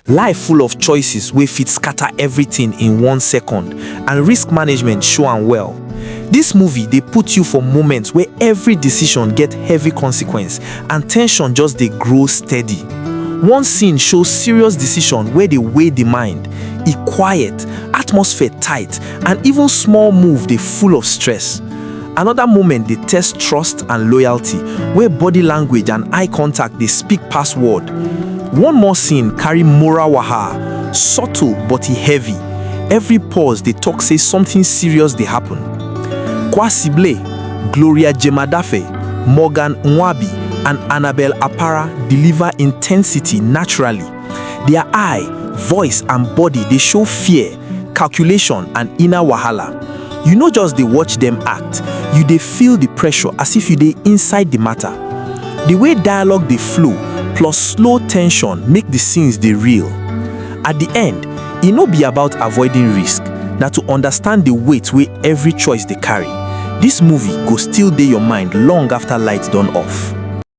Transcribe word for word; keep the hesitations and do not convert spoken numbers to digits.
Life full of choices wey fit scatter everything in one second, and risk management show am well. This movie dey put you for moments where every decision get heavy consequence and tension just dey grow steady. One scene show serious decision wey dey weigh the mind. E quiet, atmosphere tight, and even small move dey full of stress. Another moment dey test trust and loyalty, where body language and eye contact dey speak pass word. One more scene carry moral wahala, subtle but e heavy. Every pause dey talk say something serious dey happen. Kwasible, Gloria Jemadafe, Morgan Nwabi, and Annabel Apara deliver intensity naturally. Their eye, voice, and body dey show fear, calculation, and inner wahala. You no just dey watch them act, you dey feel the pressure as if you dey inside the matter. The way dialogue dey flow plus slow tension make the scenes dey real. At the end, e no be about avoiding risk, na to understand the weight wey every choice dey carry. This movie go still dey your mind long after light don off.